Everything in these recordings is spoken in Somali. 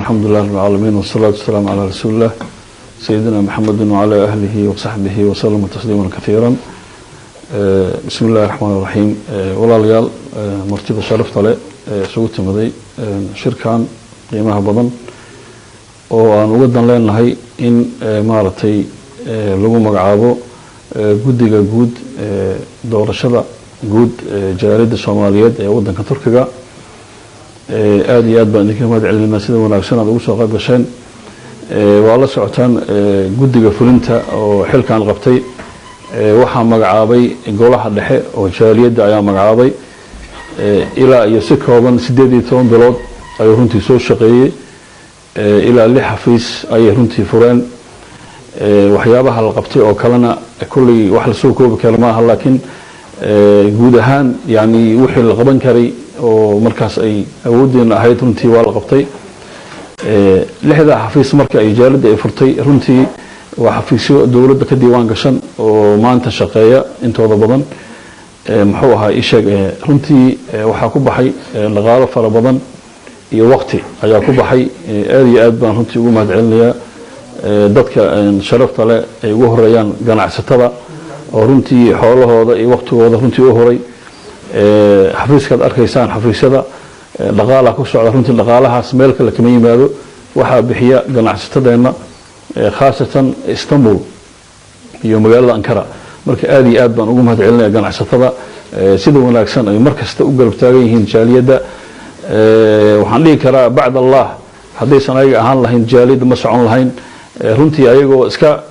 الحمد لله رب العالمين، والصلاة والسلام على رسول الله سيدنا محمد وعلى أهله وصحبه وسلم تسليما كثيرا. بسم الله الرحمن الرحيم. Walaalayaal, martida sharafta leh ee isugu timiday shirkan qiimaha badan oo aan uga dan leenahay in maaragtay lagu magacaabo guddiga guud ee doorashada guud ee jaaliyadda Soomaaliyeed ee waddanka Turkiga, aada iyo aad baan idinka mahad celinayna sida wanaagsan aad ugu soo qayb gasheen. Waa la socotaan, guddiga fulinta oo xilkan qabtay waxaa magacaabay golaha dhexe oo jaaliyadda ayaa magacaabay. Ilaa iyo si kooban 18 bilood ayuu runtii soo shaqeeyey. Ilaa lix xafiis ayay runtii fureen. Waxyaabaha la qabtay oo kalena kolley wax lasoo koobi kara maaha, laakiin guud ahaan yani wixii la qaban karay oo markaas ay awooddeena ahayd runtii waa la qabtay. Lixdaa xafiis marka ay jaaliyadda ay furtay runtii waa xafiisyo dowladda ka diiwaan gashan oo maanta shaqeeya intooda badan. Muxuu ahaa isheeg, runtii waxaa ku baxay dhaqaalo fara badan iyo waqti ayaa ku baxay. Aada iyo aad baan runtii ugu mahad celinayaa dadka sharafta leh ay ugu horeeyaan ganacsatada oo runtii xoolahooda iyo waqtigooda runtii u horay. Xafiiskaad arkaysaan, xafiisyada dhaqaalaha ku socda, runtii dhaqaalahaas meel kale kama yimaado, waxaa bixiya ganacsatadeenna, khaasatan Istanbul iyo magaalada Ankara. Marka aada iyo aad baan ugu mahad celinaya ganacsatada sida wanaagsan ay mar kasta u garab taagan yihiin jaaliyadda. Waxaan dhihi karaa, bacd Allah, haddaysan ayaga ahaan lahayn jaaliyadda ma socon lahayn. Runtii ayagoo iska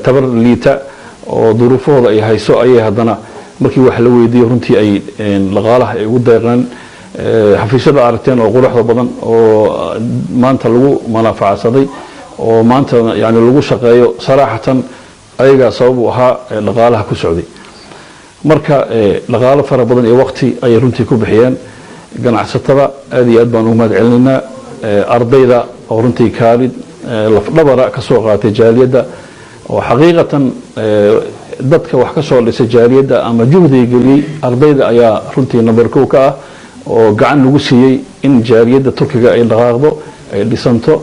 tabar liita oo duruufahooda ay hayso ayay haddana markii wax la weydiiyo runtii ay dhaqaalaha ay ugu deeqeen. Xafiisyada aragteen oo quruxda badan oo maanta lagu manaaficadsaday oo maanta yani lagu shaqeeyo, saraaxatan ayagaa sabab u ahaa dhaqaalaha ku socday. Marka dhaqaalo fara badan iyo waqti ayay runtii ku bixiyeen ganacsatada. Aad iyo aad baan ugu mahad celinaynaa ardayda oo runtii kaalid lafdhabara ka soo qaatay jaaliyadda, oo xaqiiqatan dadka wax ka soo dhisay jaaliyadda ama juhdiga geliyey ardayda ayaa runtii number kow ka ah oo gacan lagu siiyey in jaaliyadda Turkiga ay dhaqaaqdo, ay dhisanto,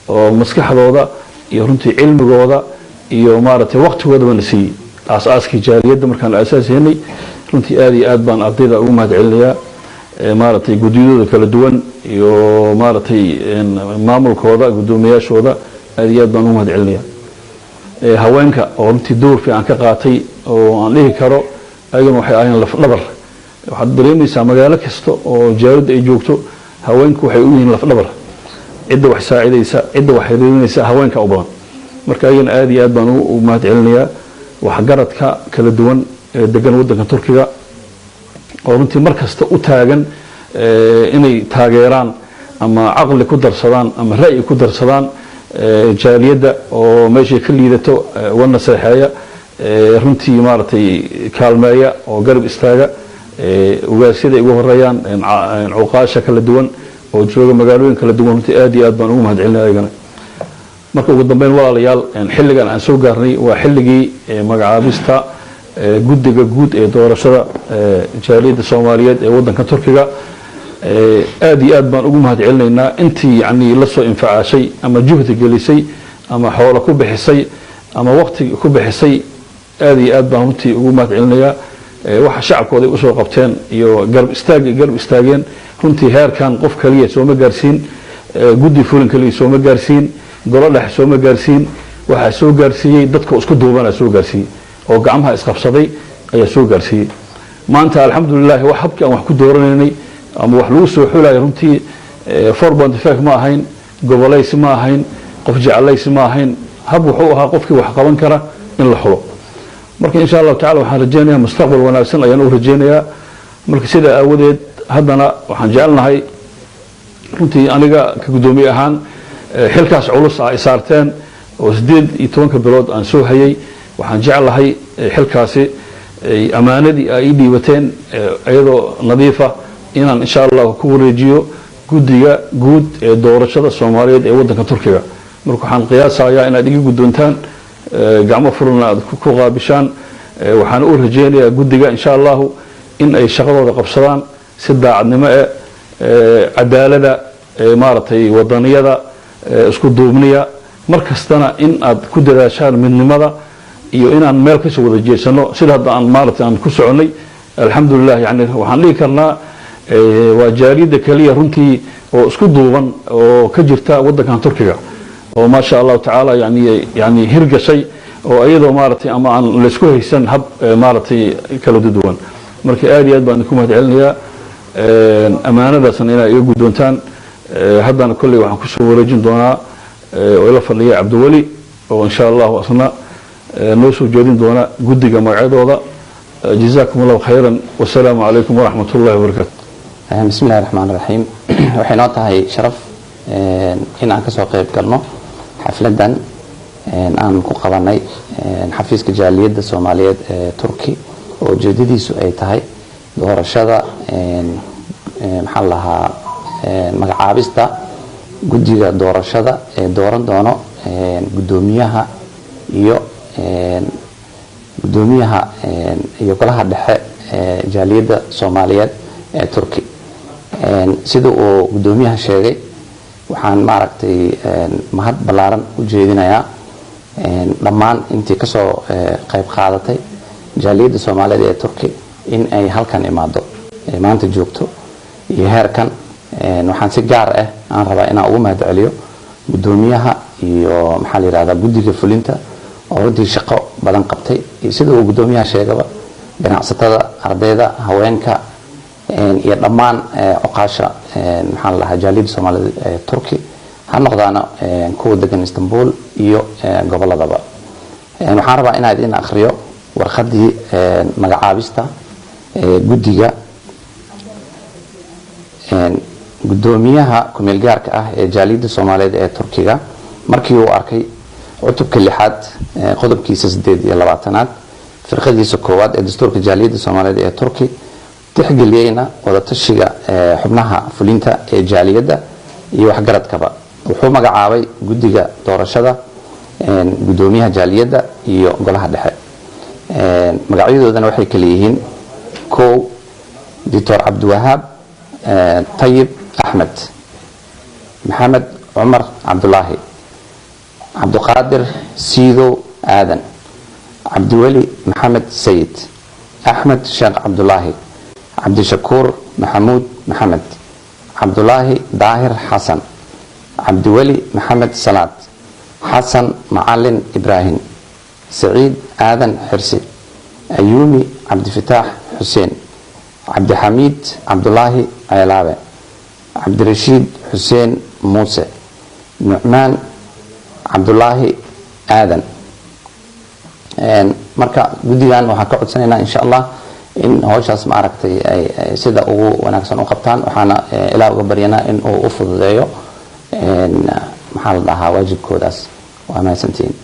oo maskaxdooda iyo runtii cilmigooda iyo maaragtay waqtigoodaba na siiyey aas-aaskii jaaliyadda markaan aasaashaynay. Runtii aad iyo aad baan ardayda ugu mahad celinayaa, maaragtay guddiyadooda kala duwan iyo maaragtay maamulkooda, guddoomiyaashooda, aad iyo aad baan ugu mahad celinayaa. Haweenka oo runtii door fiican ka qaatay oo aan dhihi karo ayaguna waxay ahayn lafdhabar. Waxaad dareemaysaa magaalo kasta oo jaaliyadda ay joogto haweenku waxay u yihiin lafdhabar, cidda wax saacidaysa, cidda wax xiriirinaysa haweenka u badan. Marka ayagana aad iyo aad baan u mahad celinayaa. Waxgaradka kala duwan ee degan waddanka Turkiga oo runtii mar kasta u taagan inay taageeraan ama caqli ku darsadaan ama ra'yi ku darsadaan jaaliyadda oo meeshay ka liidato uga naseexeeya, runtii maaragtay kaalmeeya oo garab istaaga, ugaasyada ay ugu horeeyaan, cuqaasha kala duwan oo jooga magaalooyin kala duwan, runtii aad iyo aad baan ugu mahad celinaya ayagana. Marka ugu dambeyn, walaalayaal, xilligan aan soo gaarnay waa xilligii magacaabista guddiga guud ee doorashada jaaliyadda Soomaaliyeed ee waddanka Turkiga. Aad iyo aad baan ugu mahad celinaynaa intii yani la soo infacaashay ama juhdi gelisay ama xoolo ku bixisay ama waqti ku bixisay. Aad iyo aad baan runtii ugu mahad celinayaa waxa shacabkooda ay usoo qabteen iyo garab istaag garab istaageen. Runtii heerkan qof kaliya sooma gaarsiin, guddi fulin kaliya sooma gaarsiin, golo dhex sooma gaarsiin. Waxaa soo gaarsiiyey dadka isku duubana soo gaarsiiyey oo gacmaha isqabsaday ayaa soo gaarsiiyey. Maanta alxamdulilahi wax habkii aan wax ku dooranaynay ama wax lagu soo xulayo runtii 4.5 ma ahayn, gobolaysi ma ahayn, qof jeclaysi ma ahayn. Hab wuxuu ahaa qofkii wax qaban kara in la xulo. Marka insha Allahu tacala waxaan rajeynayaa mustaqbal wanaagsan ayaan u rajeynayaa. Marka sidaa aawadeed haddana waxaan jecelnahay runtii aniga ka guddoomiye ahaan xilkaas culus ay saarteen oo 18-ka bilood aan soo hayay, waxaan jeclahay xilkaasi ammaanadii ay ii dhiibateen iyadoo nadiifa inaan insha Allah ku wareejiyo guddiga guud ee doorashada Soomaaliyeed ee waddanka Turkiga. Marka waxaan qiyaasayaa inaad iga guddoontaan, gacmo furana aad ku qaabishaan. Waxaan u rajeynayaa guddiga insha Allahu in ay shaqadooda qabsadaan si daacadnimo eh, cadaalada, maaragtay wadaniyada. Isku duubniya mar kastana in aad ku dadaashaan midnimada iyo inaan meel kasoo wada jeesano, sida hadda aan maaragtay aan ku soconay, alxamdulilah. Yani waxaan dhihi karnaa waa jaaliyadda keliya runtii oo isku duuban oo ka jirta waddankan Turkiga, oo maasha Allahu tacaala yani hirgashay, oo iyadoo maaragtay ama aan laysku haysan hab maaragtay kala duwan. Marka aad iyo aad baan idinku mahad celinayaa ammaanadaasna inaa iga guddoontaan. Haddana kolley waxaan kusoo wareejin doonaa oo ila fadhiya Cabdiweli, oo insha Allahu asna noo soo jeedin doona guddiga magacyadooda. Jazakum Allahu khayran, wasalaamu calaykum waraxmat ullahi wabarakatu. Bismi illahi raxmaan raxiim. Waxay noo tahay sharaf in aan kasoo qayb galno xafladan aan ku qabanay xafiiska jaaliyadda Soomaaliyeed ee Turki, oo ujeedadiisu ay tahay doorashada, maxaa la lahaa, magacaabista guddiga doorashada ee dooran doono guddoomiyaha iyo guddoomiyaha iyo golaha dhexe ee jaaliyadda Soomaaliyeed ee Turki. Sida uu guddoomiyaha sheegay, waxaan maaragtay mahad ballaaran u jeedinayaa dhammaan intii kasoo qayb qaadatay jaaliyadda Soomaaliyeed ee Turki in ay halkan imaado, maanta joogto iyo heerkan. Waxaan si gaar ah aan rabaa inaan ugu mahad celiyo guddoomiyaha iyo, maxaa la yidhahdaa, guddiga fulinta oo runtii shaqo badan qabtay, iyo sida uu guddoomiyaha sheegaba ganacsatada, ardayda, haweenka iyo dhammaan cuqaasha, maxaa la dhahaa, jaaliyadda Soomaaliyeed ee Turki, ha noqdaana kuwa degan Istanbul iyo gobolladaba. Waxaan rabaa inaan idin akhriyo warqadii magacaabista guddiga. Guddoomiyaha kumeel gaarka ah ee jaaliyadda Soomaaliyeed ee Turkiga, markii uu arkay cutubka lixaad, qodobkiisa 28aad, firqadiisa koowaad ee dastuurka jaaliyadda Soomaaliyeed ee Turki, tixgeliyeyna wadatashiga xubnaha fulinta ee jaaliyadda iyo waxgaradkaba, wuxuu magacaabay guddiga doorashada guddoomiyaha jaaliyadda iyo golaha dhexe. Magacyadoodana waxay kala yihiin: kow, Doctor Cabdiwahaab Tayib Axmed, Maxamed Cumar Cabdulaahi, Cabdiqaadir Siidow Aadan, Cabdiweli Maxamed Sayid, Axmed Sheekh Cabdulaahi, Cabdishakuur Maxamuud Maxamed, Cabdulaahi Daahir Xasan, Cabdiweli Maxamed Salaad, Xasan Macalin Ibraahim, Saciid Aadan Xirsi, Ayuumi Cabdifataax Xuseen, Cabdixamiid Cabdulaahi Ceelaabe, Cabdirashiid Xuseen Muuse, Nucmaan Cabdulaahi Aadan. Marka guddigan waxaan ka codsanaynaa, insha Allah, in howshaas maaragtay ay sida ugu wanaagsan u qabtaan. Waxaana Ilaah uga baryanaa in uu u fududeeyo, maxaa la dhahaa, waajibkoodaas. Waa mahadsantihiin.